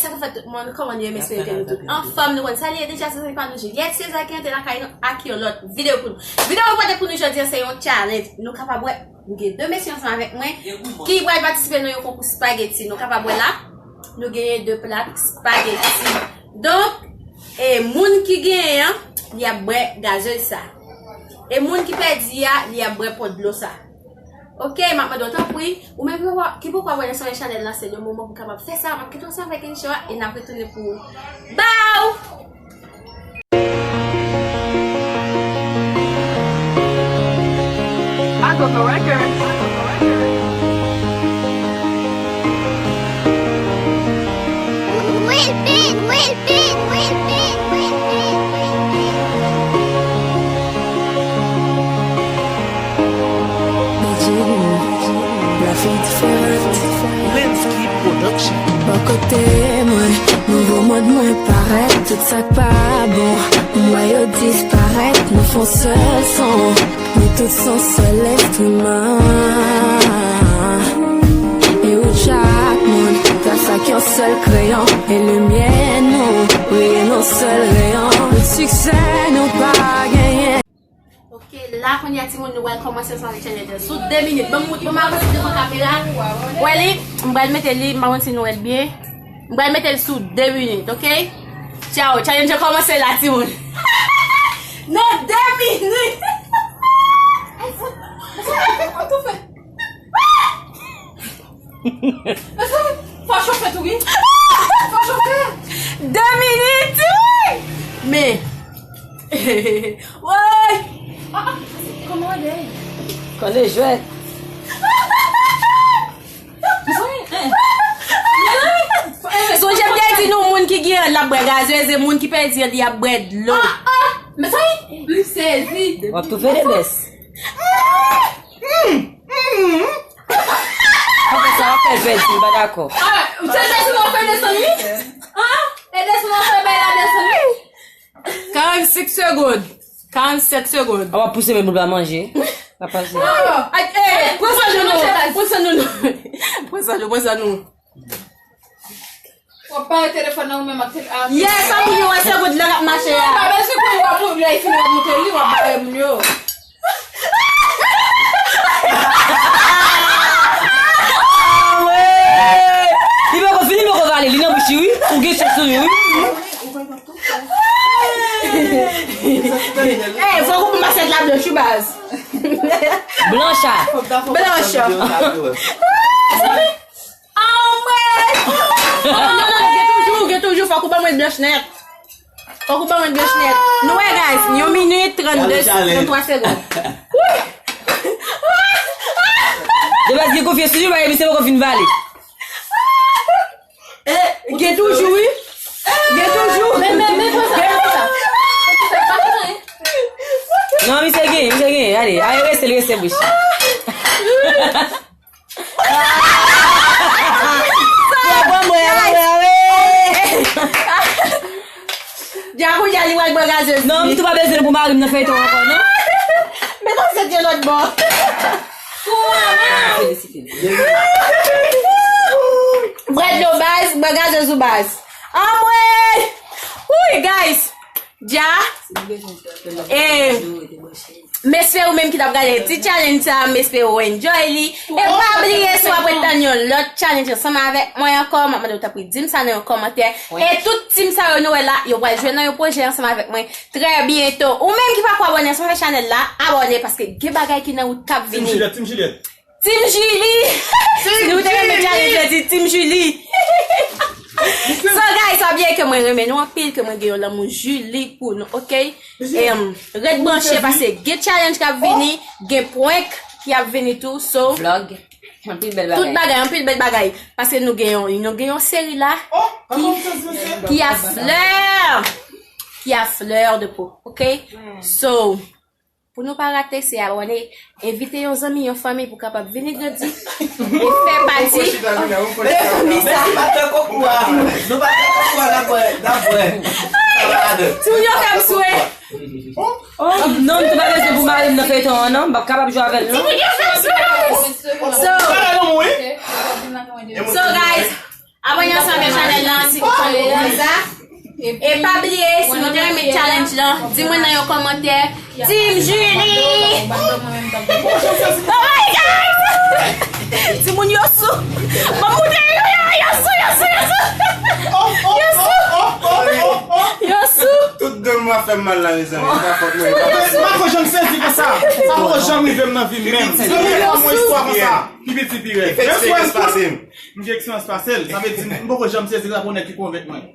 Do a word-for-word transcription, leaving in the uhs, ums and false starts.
Sa k ap fèt tout moun, kòman nou ye? M espere ke nou tout anfòm. Nou konn sa li ye deja, se pa nou Juliette César ki antre lakay nou ak yon lòt videyo pou nou. Videyo nou pote pou nou jodi a se yon challenge. Nou kapab wè, nou gen de mesye ansanm avèk mwen ki pral patisipe nan yon konkou spaghetti. Nou kapab wè la, nou genyen de plat spaghetti. Donk, e moun ki genyen an, li ap bwè gazez sa. E moun ki pèdi a, li ap bwè pòt dlo sa. Ok, m ap mande w tanpri, ou menm ki poko, ki poko abòne sou chanèl lan, se le moman pou w kapab fè sa, m ap kite w ansanm avèk intro a, e n ap retounen pou ba w! Bedjine, la fi diferan. Lensky Production. Bò kote mwen, nouvo mond mwen parèt, tout sa k pa bon, m wè yo disparèt, nou fè yon sèl son, nou tout se yon sèl enstriman. E ou chak moun, tras ak yon sèl kreyon, e limyè nou briye nan sèl reyon. Tout siksè nou pa genyen. Ok, la kounye a timoun nou pral kòmanse ansanm avèk challenge la. Sou de minit. Ban m, ban m avanse devan kamera. Wè li, m pral mete li, m pa konn si nou wè l byen. M pral mete l sou de minit, ok? Tchao, challenge la kòmanse la timoun. Nan de minit. Ay, fò, fò, fò, fò, fò, fò, fò. Mezanmi, fò chofe tou wi. Fò chofe. De minit wi. Men. Woy. Ah, ah, kòman w ye? Kòle jwèt. Mezanmi, eh. Mezanmi, eh, sonje m te di nou moun ki gen l ap bwè gazez e moun ki pèdi l ap bwè dlo. Ah, ah, mezanmi, m sezi. W ap toufe de bès. Apre sa, w ap fè l pèdi, m pa dakò. Ah, se desann w ap fè desann wi? Ah, e desann w ap fè bay la desann wi? Karannsenk segonn. Karannsenk segonn. A w ap pouse men moun pa manje. N ap pase. Ah, eh, pran sa nou nou. Pran sa nou nou. Pran sa nou, pran sa nou. W ap pale telefòn nan ou menm ak tele-, ak... Yes, sa pou yo wè se goud la k ap mache a. Pa bezwen konnen w ap moute, lè fini w ap moute li, w ap bare moun yo. Ah, wi! Li poko fini, li poko vale, li nan bouch li, wi. Ou gen chans sou li, wi. Eh, fòk ou pase la blanch, wi, baz. Blanch a. Blanch. Anmwey! Non, non, non, gen toujou, gen toujou, fòk ou ban mwen blanch nèt. Fòk ou ban mwen blanch nèt. Nou wè, guys, yon minit, trannde, trannntwa segonn. De baz, gen konfyans toujou, paske misye poko fin vale. Eh, gen toujou, wi. Gen toujou. Men, men, men, fè sa, fè sa. Non, misye gen, misye gen. Ale, ale, reste, reste bouch. Sa bon, mwen, mwen, mwen. Dja kounye a li pral bwè gazez. Non, m tou pa bezwen pou mari m nan feyton ankò, non. Met yon sèt yon lòt bò. Felisite l. Bwè dlo baz, bwè gazez ou baz. Anmwey! Wi, guys. Dja. E, m espere ou menm ki t ap gade ti challenge sa, m espere ou enjoy li. E pa bliye, si w ap ret tann yon lòt challenge ansanm avèk mwen ankò, m ap mande w tanpri di m sa nan yon kòmantè. E tout team sa yo nou wè la, yo pral jwe nan yon pwojè ansanm avèk mwen trè byento. Ou menm ki pako abòne ansanm avèk chanèl la, abòne paske gen bagay ki nan wout k ap vini. Team Juliette, Team Juliette. Team Julie! Si nou te renmen challenge la, di Team Julie! So, guys, sa byen ke mwen renmen nou anpil, ke mwen gen yon lanmou Julie pou nou, ok? Em, ret branche, paske gen challenge k ap vini, gen prank ki ap vini tou, so... Vlog. Anpil bèl bagay. Tout bagay, anpil bèl bagay. Paske nou gen yon, nou gen yon seri la ki, ki a fleur, ki a fleur de peau, ok? So, pou nou pa rate, se abòne, envite yon zanmi, yon fanmi pou kapab vini grandi e fè pati de fanmi sa. Mèsi, pa tan konkou a. Nou pa tan konkou a, n ap wè, n ap wè. Timoun yo fè m swe. Oh, non, m tou pa bezwen pou mari m nan feyton an, non. M p ap kapab jwe avè l, non. Timoun yo fè m swe. So, so, guys, abòne ansanm avèk chanèl lan, si Sa. E pa bliye, si nou te renmen challenge lan, di mwen nan yon kòmantè, Team Julie! Oh my God! Timoun yo sou! Ban m moute yo, yo, yo sou, yo sou, yo sou! Yo sou! Yo sou! Tout dan mwen fè m mal la, mezanmi. Se pa fòt mwen. M pa ko janm sezi konsa. Sa poko janm rive m nan vi m menm. Zanmi, yon istwa konsa. Pi piti, pi rèd. Menm si w espouse, pase m. M gen eksperyans pase l. Sa vle di, m poko janm sezi la pou nèg ki konvenk mwen.